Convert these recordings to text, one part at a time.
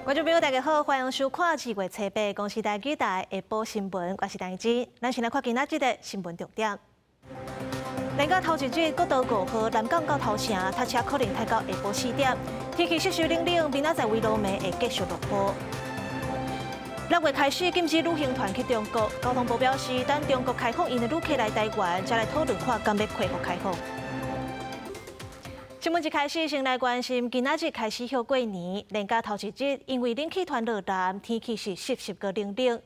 觀眾朋友，大家好，歡迎收看2月初八公視台語台下晡新聞，我是陳靜。咱先來看今仔日的新聞重點。連假頭一日，國道5號南港到頭城，塞車可能塞到下晡4點。天氣濕濕冷冷，明仔載圍暝暝會繼續落雨。6月開始禁止旅行團去中國，交通部表示，等中國開放𪜶的旅客來台灣，才來討論看敢欲恢復開放。新聞一開始，先來關心，今仔日開始歇過年，連假頭一日，因為冷氣團落南，天氣是濕濕閣冷冷。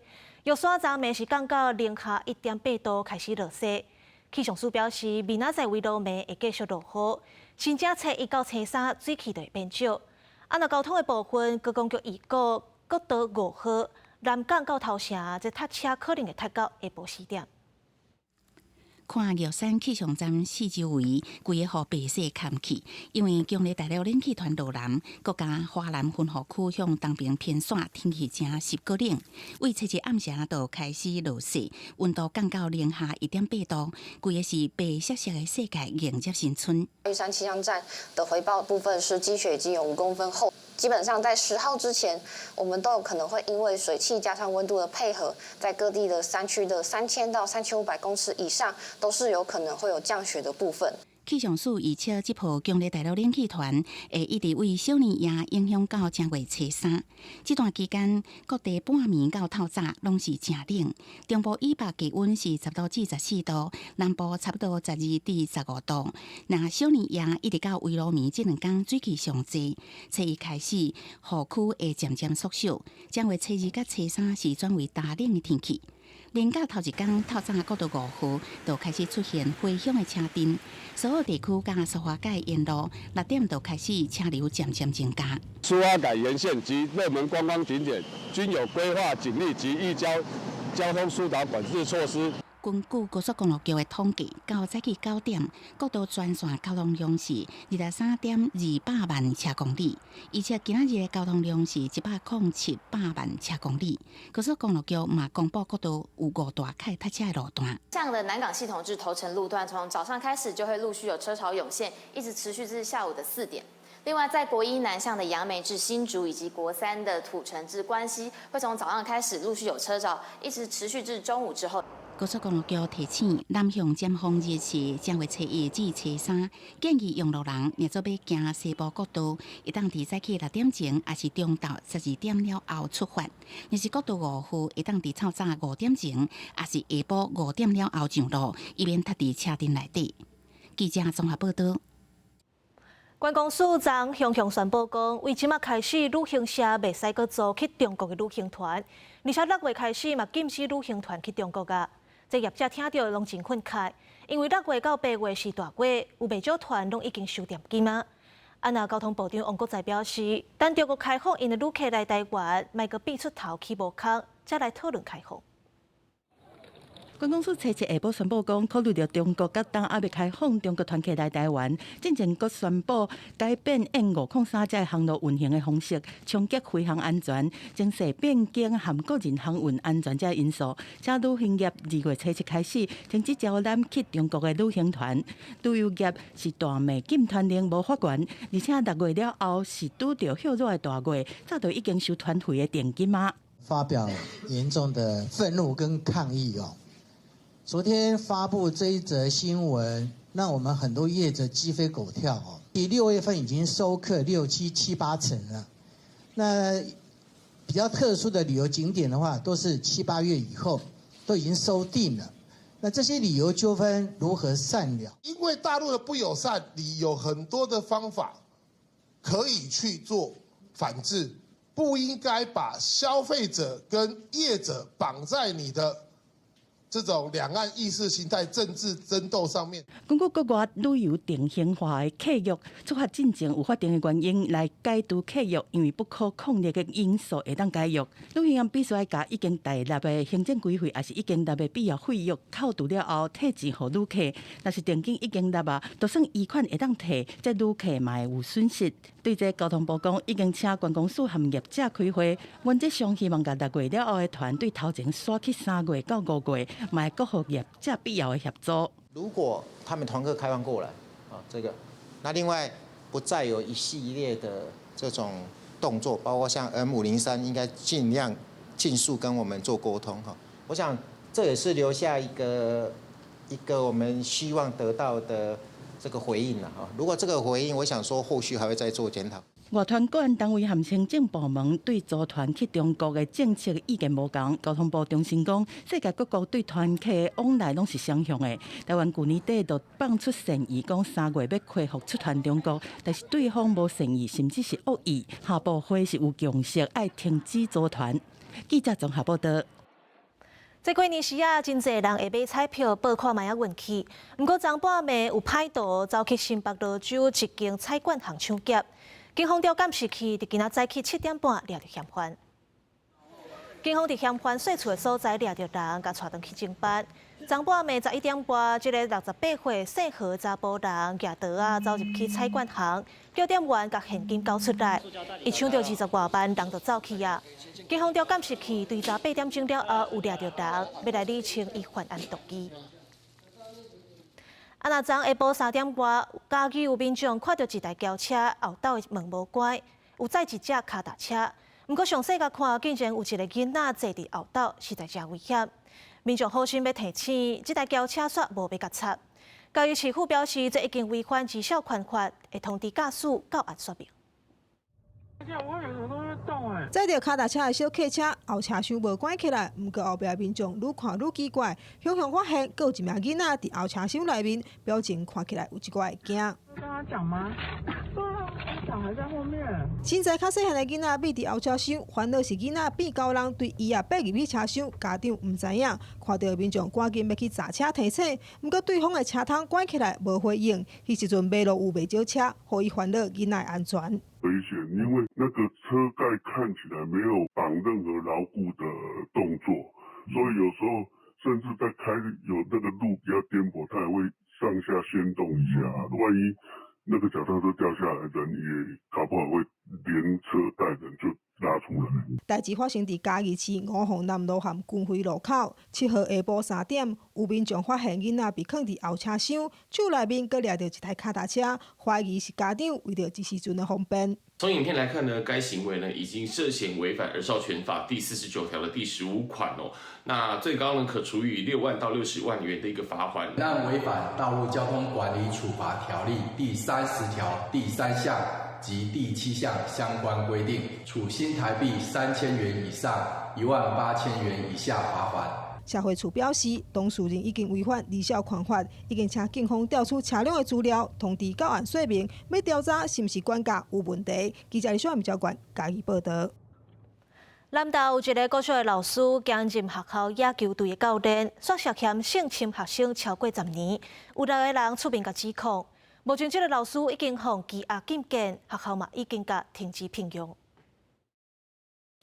玉山昨暝是降到零下1.8度，開始落雪。氣象署表示，明仔載圍暝暝會繼續落雨，新正初一到初三水汽就會變少。啊，若交通的部分，觀光局預告，國道5號南港到頭城，這塞車可能會塞到下晡4點。看玉山氣象站四周圍，規个予白雪崁去，因為強烈大陸冷氣團落南，閣加華南雲雨區向東邊偏徙，天氣誠濕閣冷。為初一暗時就開始落雪，溫度降到零下1.8度，規个是白雪雪的世界迎接新春。玉山氣象站的回報部分是積雪已經有5公分厚。基本上在10號之前，我們都有可能會因為水汽加上溫度的配合，在各地的山區的3000到3500公尺以上，都是有可能會有降雪的部分。氣象署預測，這波強烈大陸冷氣團會一直為小年夜影響到正月初三。這段期間，各地半暝到透早攏是誠冷。中部以北低溫是10度至14度，南部差不多12至15度。若小年夜一直到圍爐暝這兩工水汽上濟，初一開始雨區會漸漸縮小。正月初二佮初三是轉為乾冷的天氣。連假頭一工透早國道5號就開始出現回鄉的車陣，所有地區佮蘇花改沿路6點就開始車流漸漸增加。蘇花改沿線及熱門觀光景點均有規劃警力及預交交通疏導管制措施。根據高速公路局的統計，到早起9點，國道全線交通量是23.28萬車公里，而且今仔日的交通量是107.8萬車公里。高速公路局嘛公布國道有五大塊塞車的路段。向的南港系統至頭城路段，從早上開始就會陸續有車潮湧現，一直持續至下午的4點。另外，在國一南向的楊梅至新竹，以及國三的土城至關西，會從早上開始陸續有車潮，一直持續至中午之後。高速公路局提醒，南向尖峰日是正月初一至初三，建議用路人若做欲行西部國道，會當佇早起6點前，抑是中晝12點了後出發；若是國道5號，會當佇透早5點前，抑是下晡5點了後上路，以免塞佇車陣內底。記者綜合報道。觀光署昨向向宣布講，為這馬開始旅行社袂使閣組去中國的旅行團，而且6月開始嘛禁止旅行團去中國啊。這業者聽著攏真憤慨，因為6月到8月是大月，有袂少團攏已經收訂金啊。啊，若交通部長王國材表示，等中國開放𪜶的旅客來台灣，莫閣變出頭起無空，才來討論開放。觀光署初七下晡宣布講，考慮著中國佮冬猶未開放中國團客來台灣，進前閣宣布改變 M 503這航路運行的方式，衝擊飛航安全、精細變更含個人航運安全這因素，請旅行業2月初七開始停止招攬去中國的旅行團。旅遊業是大罵禁團令無法源，而且6月了後是拄著歇熱的大月，早就已經收團費的訂金啊。發表嚴重的憤怒跟抗議哦。昨天發布這一則新聞，讓我們很多業者雞飛狗跳哦。6月份已經收客六七七八成了，那比較特殊的旅遊景點的話，都是七八月以後都已經收訂了。那這些旅遊糾紛如何善了？因為大陸的不友善，你有很多的方法可以去做反制，不應該把消費者跟業者綁在你的這種兩岸意識形態政治爭鬥上面。根據國外旅遊定型化的契約，出發進前有法定的原因來解除契約，因為不可抗力的因素會當解約。旅行業必須愛共已經代納的行政規費，抑是已經納的必要費用扣除了後，退錢予旅客。若是訂金已經納啊，就算餘款會當退，這旅客嘛會有損失。對這交通部講，已經請觀光署和業者開會，原則上希望共6月了後的團對頭前徙去3月到5月，嘛會閣予業者必要的協助。如果他們團客開放過來，啊，這個，那另外不再有一系列的這種動作，包括像 M503，應該盡量盡速跟我們做溝通哈。我想這也是留下一個我們希望得到的這個回應啦哈。如果這個回應，我想說後續還會再做檢討。外團國安單位和行政部門對組團去中國的政策意見無仝。交通部重申講，世界各國對團客往來攏是雙向的。台灣舊年底就放出善意，講3月欲恢復出團中國，但是對方無善意，甚至是惡意。下部會是有共識，愛停止組團。記者綜合報道。這過年時啊，真濟人會買彩票搏看覓仔運氣。毋過昨半暝有歹徒走去新北蘆洲一間彩券行搶劫，警方調監視器，佇今仔早起7點半掠著嫌犯。警方佇嫌犯稅厝的所在掠著人，共帶轉去偵辦。昨半暝11點外，這個68歲姓何查埔人舉刀仔走入去彩券行，叫店員共現金交出來，伊搶著20外萬，人就走去啊。警方調監視器追查8點鐘了後，有掠著人，欲來理清伊犯案動機。啊，若昨下晡3點外，嘉義有民眾看著一台轎車後斗的門無關，有載一隻跤踏車。毋過詳細共看，竟然有一個囡仔坐佇後斗，實在誠危險。民眾好心欲提醒，這台轎車煞無欲共插。嘉義市府表示，這已經違反兒少權法，會通知駕駛到案說明。載著跤踏車的小客車後車廂無關起來，毋過後壁民眾愈看愈奇怪，雄雄發現閣有一名囡仔佇後車廂內面，表情看起來有一寡會驚。跟他講嗎？對啊，小孩在後面。身材較細漢的囡仔覕佇後車廂，煩惱是囡仔變高人對伊也爬入去車廂，家長毋知影，看著民眾趕緊欲去閘車提醒，毋過對方的車窗關起來無回應。彼時陣馬路有袂少車，予伊煩惱囡仔安全。危險，因為那個車蓋看起來沒有綁任何牢固的動作，所以有時候甚至在開有那個路比較顛簸，它也會上下掀動一下。萬一那個腳踏車掉下來，人也搞不好會連車帶人就拉出來。代誌發生佇嘉義市五鳳南路和軍輝路口，7號下晡3點，有民眾發現囡仔被囥佇後車廂，手內面閣掠著一台跤踏車，懷疑是家長為著一時陣的方便。從影片來看呢，該行為呢已經涉嫌違反兒少權法第49條的第15款哦。那最高呢可處以6萬到60萬元的一個罰鍰。但違反道路交通管理處罰條例第30條第3項及第7項相關規定，處新台幣3000元以上1萬8000元以下罰鍰。社會處表示，當事人已經違反兒少權法，已經請警方調取車輛的資料，通知到案說明，欲調查是毋是管教有問題。記者李小文教官嘉義報導。南投有一個國小的老師兼任學校野球隊的教練，煞涉嫌性侵學生超過10年，有六個人出面共指控。目前這個老師已經予羈押禁見，學校嘛已經共停止聘用。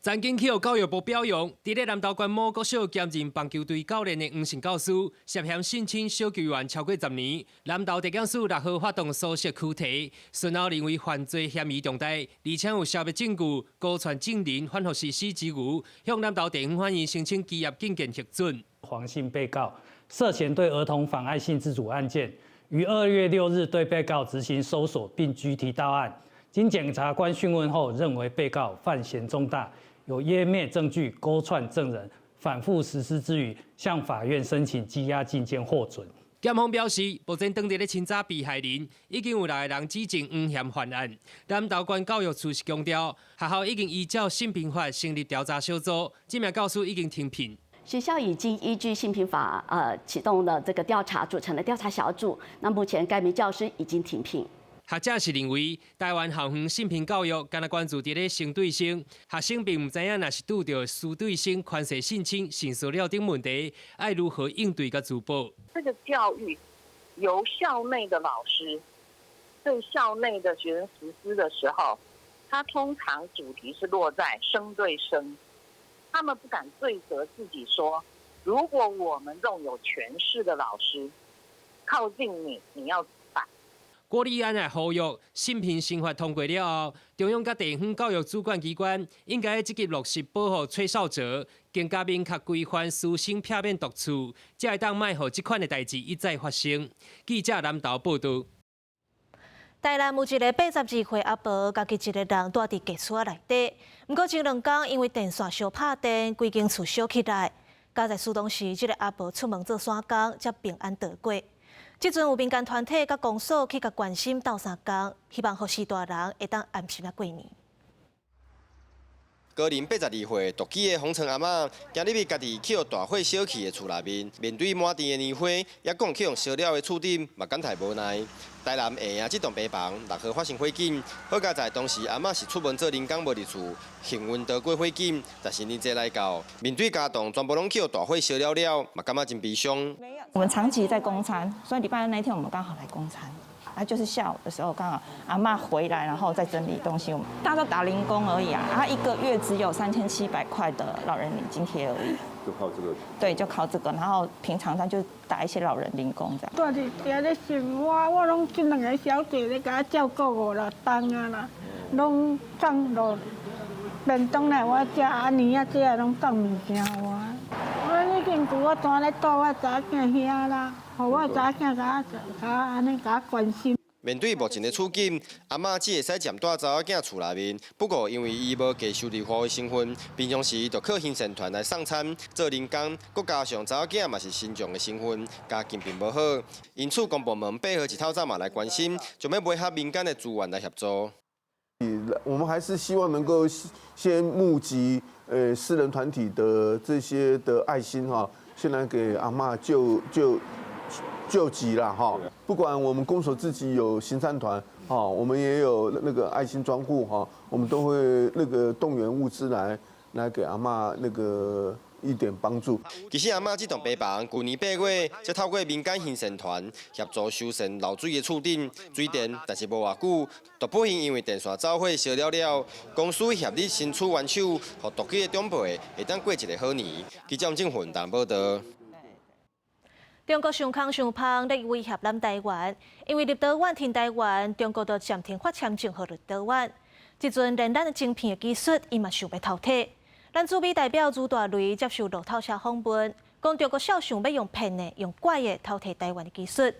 曾經去予教育部表揚，佇咧南投縣某國小兼任棒球隊教練的黃姓教師，涉嫌性侵小球員超過十年。南投地檢署6號發動搜索驅提，隨後認為犯罪嫌疑重大，而且有消滅證據、勾串證人、反覆實施之虞，向南投地方法院申請羈押禁見核准。黃姓被告涉嫌對兒童妨礙性自主案件，於2月6日對被告執行搜索並拘提到案。經檢察官訊問後，認為被告犯嫌重大。有湮滅證據、勾串證人、反覆實施之虞，向法院申請羈押禁見獲准。檢方表示，目前當地咧偵查被害人已經有六個人指證黃嫌犯案。南投縣教育處是強調，學校已經依照性平法成立調查小組，這名教師已經停聘。學校已經依據性平法，啟動了這個調查，組成了調查小組。那目前該名教師已經停聘。學者是認為，台灣校園性平教育敢若關注佇咧生對生，學生並毋知影，若是拄著師對生權勢性侵、性騷擾等問題，愛如何應對佮自保。這個教育由校內的老師對校內的學生實施的時候，他通常主題是落在生對生，他們不敢對責自己說，如果我們這種有權勢的老師靠近你，你要。國立案來呼籲性平新法通過了後，中央佮地方教育主管機關應該積極落實保護吹哨者，更加明確規範師生避免獨處，才會當莫予這款的代誌一再發生。記者南投報導。台南有一个82歲阿婆，家己一个人蹛佇家厝仔內底。毋過前兩工因為電線相拍電，規間厝燒起來。佳哉事當時，這个阿婆出門做散工，才平安度過。這陣有民間團體佮公所去共關心鬥相共，希望予序大人會當安心仔過年。高齡82歲獨居的洪成阿嬤，今日欲家己去予大火燒去的厝內面，面對滿地的年灰，猶閣去予燒了的厝頂，嘛感態無奈。台南下營這棟平房6號發生火警，好佳哉當時阿嬤是出門做零工無佇厝，幸運逃過火警。但是年節來到，面對家當全部攏去予大火燒了了，嘛感覺真悲傷。我們長期在供餐，所以禮拜二那天我們剛好來供餐。啊，就是下午的時候剛好阿嬤回來，然後再整理東西。我們大家都打零工而已啊，他一個月只有3700塊的老人津貼而已。就靠這個。對，就靠這個。然後平常他就打一些老人零工這樣。蹛佇遐咧生活，我攏這兩个小姐咧共我照顧五六冬啊啦，攏放落便當來我食，啊年仔這攏放物件予我。我已經舊我蹛咧蹛我查某囝遐啦，予我查某囝共我共我按呢共我關心。面對目前的處境，阿嬤只會使暫蹛查某囝厝內面。不過因為伊無繼受任何的身份，平常時就靠行善團來送餐、做零工，閣加上查某囝嘛是身障的身份，家境並無好，因此公部門8號一透早嘛來關心，將欲媒合民間的資源來協助。我們還是希望能夠先募集私人團體的這些的愛心哈，先來給阿嬤救急啦哈。不管我們公所自己有行善團哈，我們也有那個愛心專戶哈，我們都會那個動員物資來給阿嬤那個一點幫助。其實阿嬤這棟平房，舊年8月，才透過民間行善團協助修繕漏水的厝頂水電，但是無偌久，就不幸因為電線走火燒了了。公司協力伸出援手，予獨居的長輩會當過一个好年。記者鄭雲台報道。中國傷空傷芳咧威脅咱台灣，因為立陶宛停台灣，中國就暫停發簽證予立陶宛。這陣連咱的晶片的技術，伊嘛想欲偷提。咱駐美代表朱大雷接受路透社訪問，講中國痟想欲用騙的、用拐的偷提台灣的技術。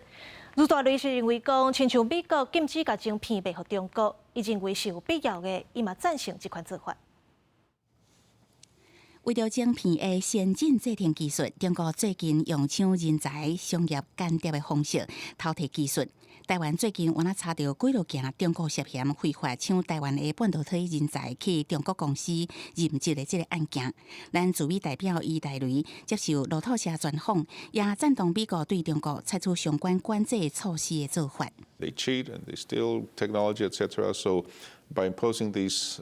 朱大雷是認為講，親像美國禁止共晶片賣予中國，伊認為是有必要的，伊嘛贊成這款做法。為著晶片的先進製程技術，中國最近用搶人才、商業間諜的方式偷提技術。台灣最近敢若查著幾落件中國涉嫌非法搶台灣的半導體人才去中國公司任職的這个案件。咱駐美代表余大雷接受路透社專訪，也贊同美國對中國採取相關管制措施的做法。 They cheat and they steal technology, etc. So by imposing these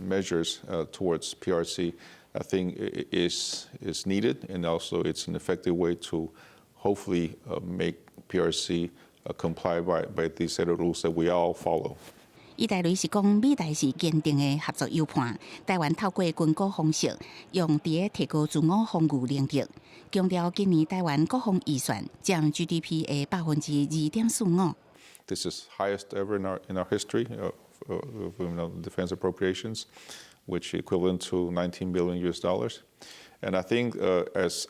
measures towards PRC, I think is needed, and also it's an effective way to hopefully make PRC comply by these set of rules that we all follow. 余大雷是講，美台是堅定的合作友伴。台灣透過軍購方式，用佇咧提高自我防禦能力。強調今年台灣國防預算佔 GDP 的2.45%。 This is highest ever in our history of defense appropriations, which equivalent to 19 billion US dollars. And I think as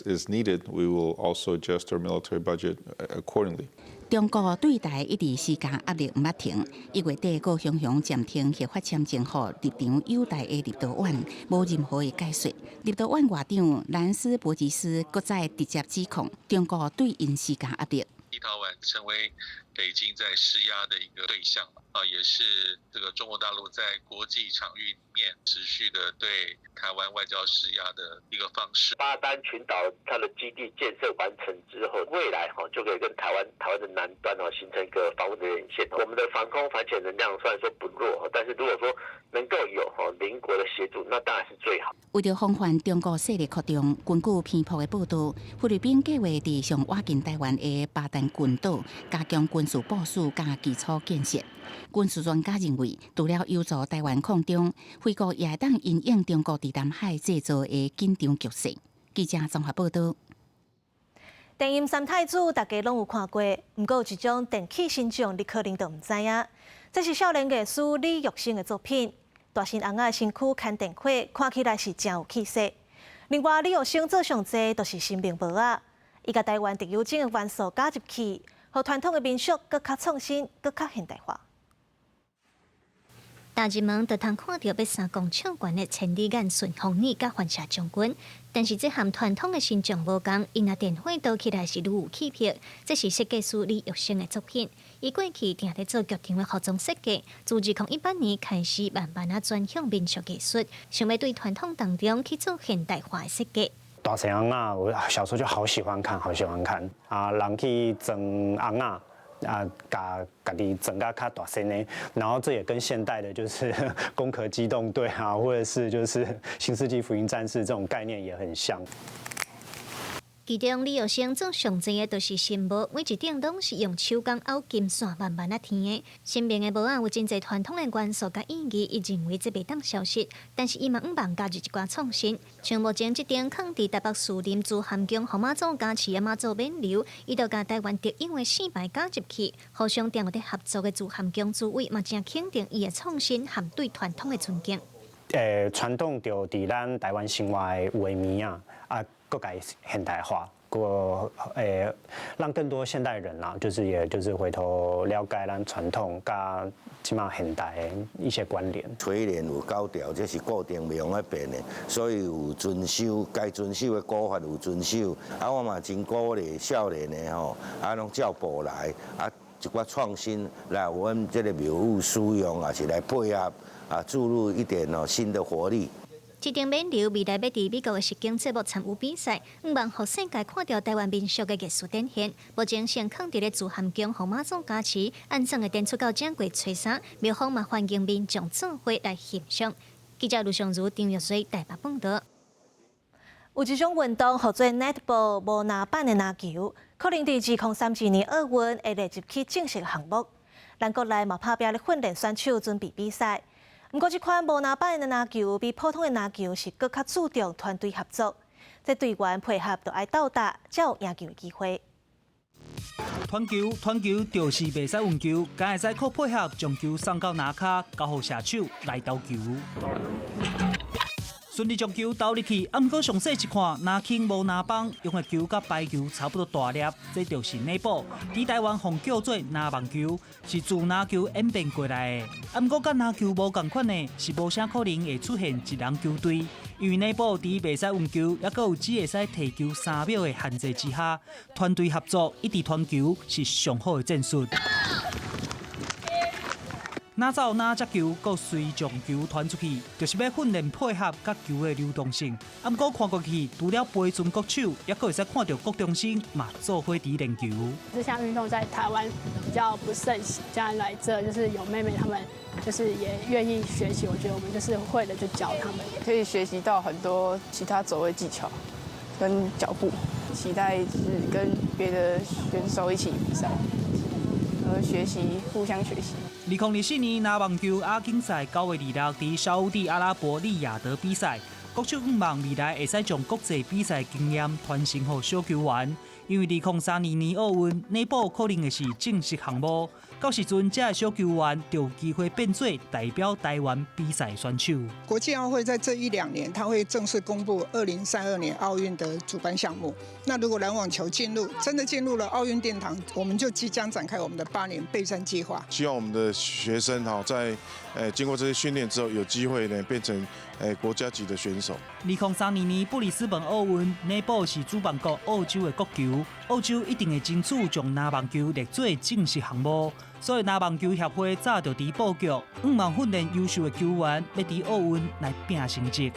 is needed, we will also adjust our military budget accordingly. 中國對台一直施加壓力毋捌停，1月底閣雄雄暫停核發簽證予立場友台的立陶宛，無任何的解說。立陶宛外長蘭斯伯吉斯閣再直接指控中國對𪜶施加壓力。立陶宛成為北京在施壓的一個對象啊，也是這個中國大陸在國際場域裡面持續的對台灣外交施壓的一個方式。巴丹群島它的基地建設完成之後，未來哈就可以跟台灣的南端哦形成一個防務的連線。我們的防空反潛能量雖然說不弱，但是如果說能夠有哈鄰國的協助，那當然是最好。為著防範中國勢力擴張，根據彭博的報道，菲律賓計劃佇上倚近台灣的巴丹群島加強軍事部署佮基礎建設。軍事專家認為，除了有助台灣抗中，菲國也會當因應中國佇南海製造的緊張局勢。記者綜合報道。電音三太子大家攏有看過，毋過有一種電氣神將，你可能就毋知影。這是少年藝師李玉生的作品，大身尪仔的身軀牽電火，看起來是誠有氣勢。另外，李玉生做上濟都是神明帽仔，伊共台灣特有種的元素加入去，予傳統的民俗閣較創新，閣較現代化。踏入門就通看著欲三公尺懸的千里眼順風耳佮反射將軍，但是這和傳統的神像無仝，伊若電火燒起來是愈有氣魄。這是設計師李玉生的作品。伊過去定咧做劇場的服裝設計，自2018年開始慢慢仔轉向民俗藝術，想欲對傳統當中去做現代化的設計。大細尪仔，我小時候就好喜歡看，好喜歡看啊！人去裝尪仔。啊，共家己裝甲較大身的，然後這也跟現代的，就是攻殼機動隊啊，或者是就是新世紀福音戰士這種概念也很像。其中李玉生做上濟的就是神帽，每一頂攏是用手工拗金線慢慢仔添的。身邊的帽仔有真濟傳統的元素佮意義，伊認為這袂當消失，但是伊嘛向望加入一寡創新。像目前這頂囥佇台北士林慈涵宮，予媽祖加持的媽祖冕旒，伊就共台灣特有的四牌加入去，互相定有佇合作的慈涵宮主委嘛誠肯定伊的創新和對傳統的尊敬。傳統就佇咱台灣生活的有的物仔啊。閣共現代化，閣讓更多現代人啊，就是也就是回頭了解咱傳統佮這馬現代的一些關聯。垂簾有九條，這是固定袂用得變的，所以有遵守該遵守的古法有遵守。啊，我嘛真鼓勵少年的吼，啊，攏照步來，啊，一寡創新來阮這個廟宇使用，也是來配合啊，注入一點哦新的活力。這頂冕旒未來欲佇美國的實境節目參與比賽，向望予世界看著台灣民俗的藝術展現。目前先囥佇咧慈涵宮予媽祖加持，按怎會展出到正月初三，廟方嘛歡迎民眾做伙來欣賞。記者盧尚如、張玉水台北報導。有一種運動號做 netball 無籃板的籃球，可能佇2032年奧運會列入去正式項目。咱國內嘛拍拚咧訓練選手準備比賽。毋過，這款無籃板的籃球比普通的籃球是閣較注重團隊合作，這隊員配合著愛鬥打，才有贏球的機會。傳球，傳球就是袂使運球，敢會使靠配合將球送到籃跤，交予射手來投球。順利將球投入去，啊，毋過詳細一看，籃筐無籃板，用的球佮排球差不多大粒，這就是內波。佇台灣予叫做籃網球，是自籃球演變過來的。啊，毋過佮籃球無仝款的，是無啥可能會出現一人球隊，因為內波佇袂使運球，猶閣有只會使提球3秒的限制之下，團隊合作一直傳球是上好的戰術。哪走哪接球，閣隨將球傳出去，就是欲訓練配合佮球的流動性。啊，毋過看過去，除了培訓國手，猶閣會使看著國中生嘛做伙佇練球。這項運動在台灣比較不盛行，這樣來這就是有妹妹她們，就是也願意學習。我覺得我們就是會的就教他們，可以學習到很多其他走位技巧跟腳步。期待就是跟別的選手一起比賽，和學習，互相學習。2024年籃網球亞錦賽9月26佇沙烏地阿拉伯利雅得比賽，國手向望未來會使將國際比賽經驗傳承予小球員，因為2032年奧運內波可能會是正式項目，到時陣這个小球員就有機會變做代表台灣比賽選手。國際奧會在這一兩年，他會正式公布2032年奧運的主辦項目。那如果籃網球進入，真的進入了奧運殿堂，我們就即將展開我們的8年備戰計劃。希望我們的學生哈，在經過這些訓練之後，有機會呢變成國家級的選手。2032年布里斯本奧運，內波是主辦國澳洲的國球，澳洲一定會爭取將籃網球列做正式項目。所以籃網球協會早就佇布局，向望訓練優秀的球員，欲佇奧運來拼成績。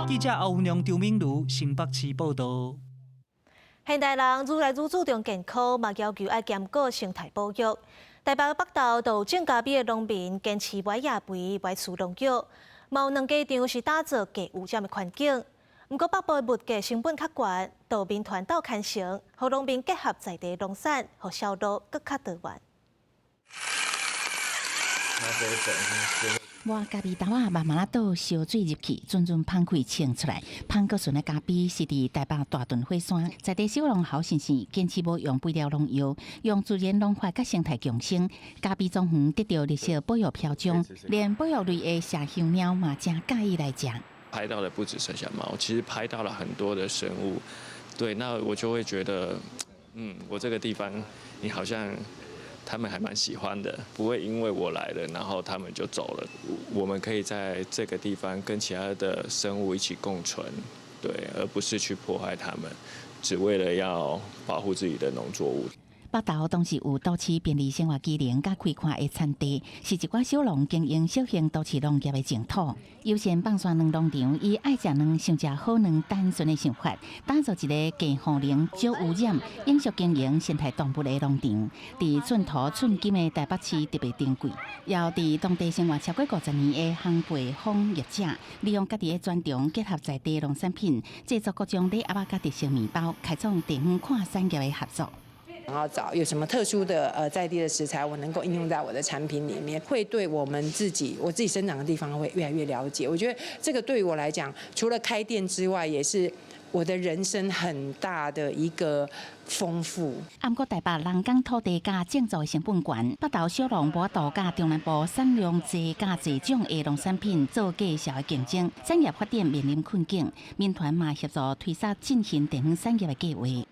記者歐良、張敏如新北市報導。現代人愈來愈注重健康，嘛要求愛兼顧生態保育。台北北投就有種咖啡的農民堅持無愛掖肥、無愛施農藥，嘛有兩家場是打造低污染的環境。毋過北部的物價成本較懸，就民團鬥牽繩，予農民結合在地農產，予銷路閣較多元。抹咖啡豆仔慢慢仔倒燒水入去，陣陣芳氣衝出來。芳國純的咖啡是佇台北大屯火山在地小農侯先生堅持無用肥料農藥，用自然農法佮生態共生。咖啡莊園得著綠色保育標章，連保育類的麝香貓嘛誠佮意來食。拍到的不只剩下貓，其實拍到了很多的生物。對，那我就會覺得，嗯，我這個地方，你好像他們還蠻喜歡的，不會因為我來了，然後他們就走了。我們可以在這個地方跟其他的生物一起共存，對，而不是去破壞他們，只為了要保護自己的農作物。北投當時有都市便利生活機能佮開闊的產地，是一寡小農經營小型都市農業的淨土。悠閒放山卵農場以愛食卵、想食好卵單純的想法，打造一个低耗能、少污染、永續經營生態動物的農場。佇寸土寸金的台北市特別珍貴，也有佇當地生活超過50年的烘焙坊業者，利用家己的專長，結合在地農產品，製作各種禮盒仔佮特色麵包，開創地方跨產業的合作。然後找有什麼特殊的在地的食材，我能夠應用在我的產品裡面，會對我們自己我自己生長的地方會越來越了解。我覺得這個對於我來講，除了開店之外，也是我的人生很大的一個豐富。毋過台北人工土地佮種作的成本懸，北投小農無法度佮中南部產量濟佮濟種的農產品做價數的競爭，產業發展面臨困境。民團嘛協助推捒振興地方產業的計劃。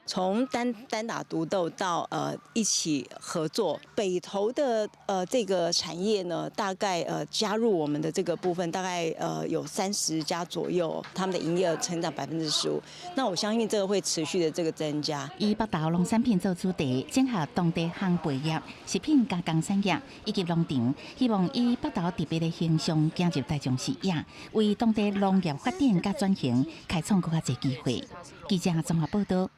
從單打獨鬥到一起合作，北投的這個產業呢，大概加入我們的這個部分，大概有30家左右，他們的營業額成長15%。那我相信這個會持續的這個增加。以北投農產品做主題，整合當地烘焙業、食品加工產業以及農場，希望以北投特別的形象進入大眾視野，為當地農業發展佮轉型開創閣較濟機會。記者綜合報道。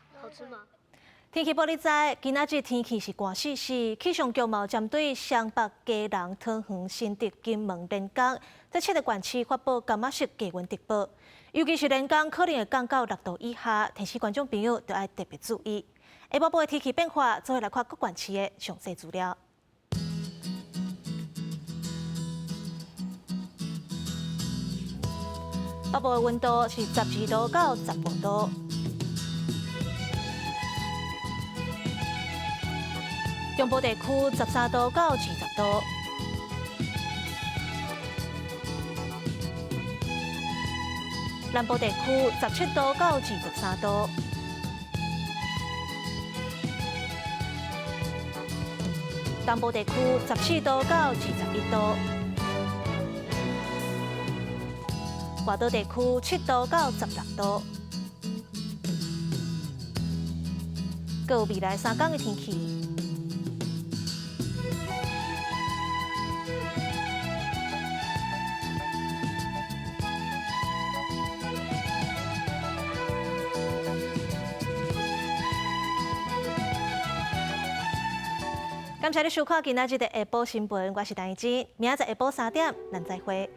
天氣報你知，今仔日天氣是寒死死，氣象局嘛針對雙北、基隆、桃園、新竹、金門、連江這七個縣市發布柑仔色低溫特報，尤其是連江可能會降到6度以下，提醒觀眾朋友著愛特別注意。下晡的天氣變化，做伙來看各縣市的詳細資料。北部的溫度是12度到15度。中部地區13度到20度，南部地區17度到23度，東部地區14度到21度，外島地區7度到16度。閣有未來3天的天氣。感謝你收看今仔日的下晡新聞，我是陳怡之，明仔載下晡3點，咱再會。